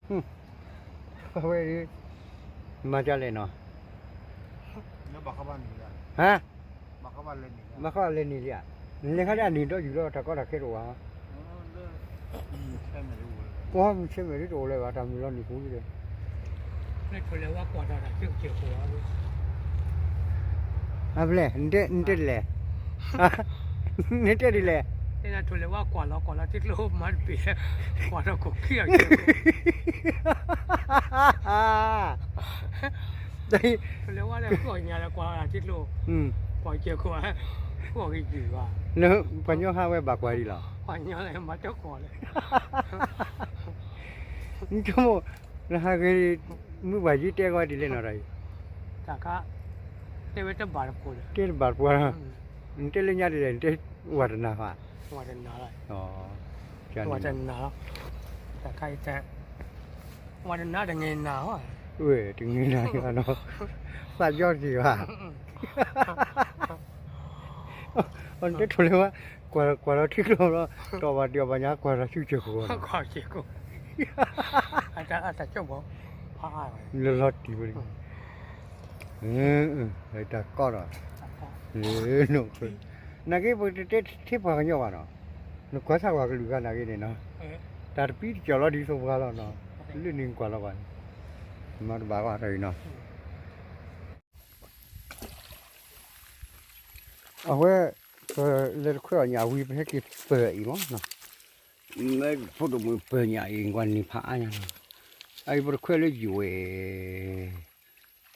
အဝဲ မၤဒ်လဲၣ်နီၤ, ဟါ, ဘၣ်ဃးလဲၤန့ၢ်လံဧါ, လဲၤခါဒ်အန့ၣ်ဒီးယူၤလီၤ တၢ်ကီတၢ်ခဲတအိၣ်ဘၣ်, ပှၤမုၢ်ဆ့မဲာ်ဒ်တအိၣ်လၢၤဘၣ် တၢ်မုၢ်လီၤနံၤပူၤဒ်လဲၣ်, အဖျဲၣ်, နတဲဒ်လဲၣ်, နတဲဒ်လဲၣ်, ကွၢ်လီၤကွၢ်လီၤထံကျိမၤတပ့ၤ, ကွၢ်ဒီးခိၣ်ခံအီၤ, လဲၤဝဲလၢဃိညါလၢကွၢ်ထံကျိ, ကွၢ်စၢၤခိၣ်, ဃိဂ့ၤယုၢ်ဘၣ်, လၢပှၤညီဟးဝဲဘၣ်ကွၢ်ဒံးလီၤ, ပှၤညီလၢမၤတၢ်ကွၢ်လၢ နဆိကမိၣ်, နဟးဂ့ၤ, မုၢ်ပှၢ်ယံၤတဲကွၢ်ဒ်လဲၣ်နီၤတၢ်အံၤ, တၢ်ခါ, တဲဝဲတဘၣ်တပှၢ်လၢ, တဲတဘၣ်တပှၢ်လီၤ, နတဲလၢညါဒ်လဲၣ် နတဲ, ဝၤတနၤဘၣ်, ဝၤတနၤလီၤ, ဝၤတနၤလီၤ, တၢ်ခါအံၤတဲ, ဝၤတနၤတဂ့ၤနၤ, ဝဲတဂ့ၤနၤနီၤ, သးယီတဂ့ၤဘၣ် အတဲထိၣ်လဲၤဝါ, ကွၢ်လီၤထံကျိလီၤ, တီၢ်ဘၣ်ဒံးအီၤဘၣ်ညါ ကွၢ်လီၤဆူစၢၤခိၣ်, လၢလီၤတံၢ်ဝဲ, တၢ်ကီဒီး, နာ်က့ ပတတဲထံပှၤကညီဘၣ်နီၤ, နကွၢ်ဆၣ်ကွၢ်ကလုာ်ဂၤနာ်က့န့ၣ်နီၤ, တၢ်တပံတကီၢ်လီၤဒ်သိးပှၤလီၤနီၤ, လၢန့ၣ်နကွၢ်လီၤဘၣ်န့ၣ်, မၤတဘၣ်ဘၣ်တၢ်အံၤနီၤ အဝဲ, ပလဲၤတခွဲအီၣ်ညၣ်ဝံၤ ပဟဲက့ၤပၢၢ်အံၤမး, မ့ၢ်ဖိဒိၣ်မုၣ်ပၢၢ်ညၣ်အံၤ ကွၢ်နံၤဖးအါညါလီၤ, အအံၤပတခွဲလၢယွဲၢ်,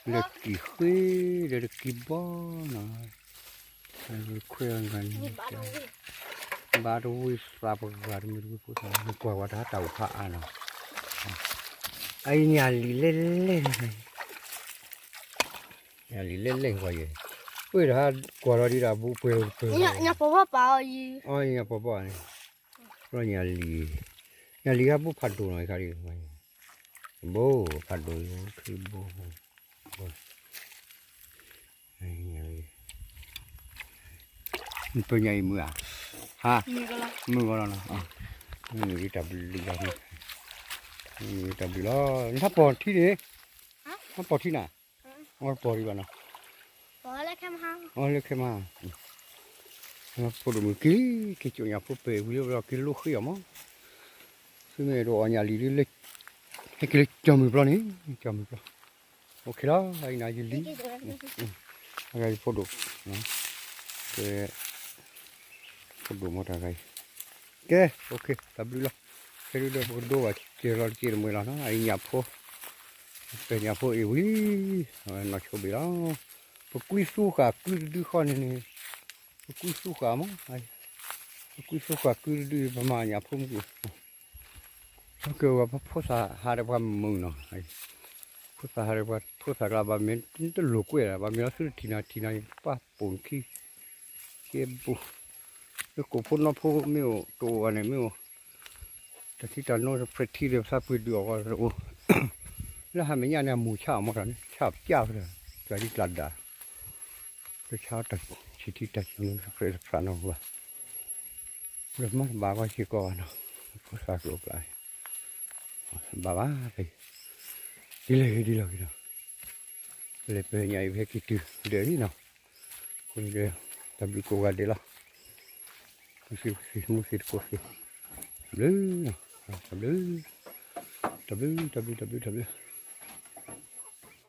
လၢကံၢ်ဃ့, လၢတကံၢ်ဘီနီၤ, ပခွဲအီၤ ဘါတဝံၤသးပဂၤတမုၢ်တဝံၤဖိသၣ် နကွၢ်ကွၢ်တၢ်တၢ်အိၣ်ဖးအါနီၤ, အအံၤညၣ်လံၤလဲၢ်လဲၢ်န့ၣ် ညၣ်လံၤလဲၢ်လဲၢ်ကွၢ်ယဲ, အိၣ်ဒီးဟးကွၢ်လီၤဒံးဒီး ဘူးပှဲၤတပၢၢ်, ညၣ်ပီၤဘီၣ်န့ၣ်, ညၣ်လံၤ, ညၣ်လံၤဟးဘူးဖးဒိၣ်နီၤ ခါဒံး, ဘိဖးဒိၣ်ယိၤ ခံဘိ, ပၢၢ်ညၣ်အံၤမုာ်ဧါ, ဟါ, မုာ်ဂီၤလီၤနီၤ, မုာ်တၢ်ဘျုးလီၤ, မုာ်တၢ်ဘျုးလီၤ, နဟးပီၢ်ထံန့ၣ်, ဟးပီၢ်ထံနၤ, အီပီၢ်ဒံးဘၣ်နီၤ, အီလၢခဲမး, ဖိဒိၣ်မုၣ်က့ၤ, က့ၤကၠိညၣ်ဖိပၢၢ်ဝံၤလၢက့ၤလိဃ့အီၤမး, သုမ့ၢ်အဲၣ်ဒိးအီၣ်ညၣ်လံၤဒ်လၢ, ဟဲက့ၤလၢကၠီမုၢ်ပျီန့ၣ်, ကၠီမုၢ်ပျီ, အိၣ်ခ့လီၤ, အံၤနၤယလံၤ, အဂၤယဖိဒိၣ်, ကဲ, ဖိဒိၣ်မ့ၢ်တၢ်ဂၤအံၤ, ကဲ, အိၣ်ခ့ တၢ်ဘျုးလီၤ, ခဲဒုဒီးပကဒိဘၣ်စဲၤလီၤတက့ၢ်တမှဲၤလီၤနီၤ, အအံၤညၣ်ဖိ, ပညၣ်ဖိအံၤဝံၤ, အဝဲနီၢ်ဆိဘ့ၣ်လီၤ, ပကွံသူဃာ်ကုတဒုဃီန့ၣ်န့ၣ်, ပကွံသူဃာ်မး, ပကွံသူဃာ်ကုတဒု ပမၤညၣ်ဖိမုၢ်က့ၤ ကဲဝဲပဖိသၣ်ဟးဒီးပှၤမုာ်နီၤ, ဖိသၣ်ဟးဒီးပှၤဖိသၣ်ကျါ ဘၣ်မ့ၢ်တလိာ်ကွဲဒၣ် ဘၣ်မ့ၢ်လီၤသုတထံၣ်နၤထံၣ်နၤ ပၢ်ပိာ်နခံ, ကဲဘူး, လၢကိးဖိနီၢ်ဖိမ့ၢ်အိၣ်တအိၣ်ဘၣ်န့ၣ် မ့ၢ်အိၣ်, တၢ်ထံတၢ်နိ တဖျဲးထံဒီးပသးပှ့ၤဒုးအီၣ်ဂီၢ်တအိၣ်, လၢဟးမဲာ်ညါန့ၣ် အမူၤဆါအီၤမ့ၢ်တၢ်န့ၣ် ဆါပျၢ်ဖဲလဲၣ်, ကျါဒ်ကျါဒၣ်, တဆါတၢ်ဆံးထံတၢ်ဆံးနိ တဖျဲးတဖျးနီၢ်ဘၣ် လၢမၤတဘၣ်ကွၢ်စ့ၢ်ကီးဘၣ်နီၤ, ဖိသၣ်ကျိၤကျါ, ဘၣ်ဘၣ်ဖဲ, ဒ်လဲၣ်ဂ့ၤဒ်လဲၣ်ဂ့ၤဒီး, ပလဲၤပၢၢ်ညၣ်အံၤဖဲက့ၤတုၤဒဲးလံနီၤ, ဃိန့ၣ်ဒီး, တၢ်ဘျုးကိးဂၤဒဲးလီၤ, ပစံးပစံးမူစံးတကိးစံး, ဘျုး, တၢ်ဘျုး, တၢ်ဘျုး တၢ်ဘျုး တၢ်ဘျုး တၢ်ဘျုး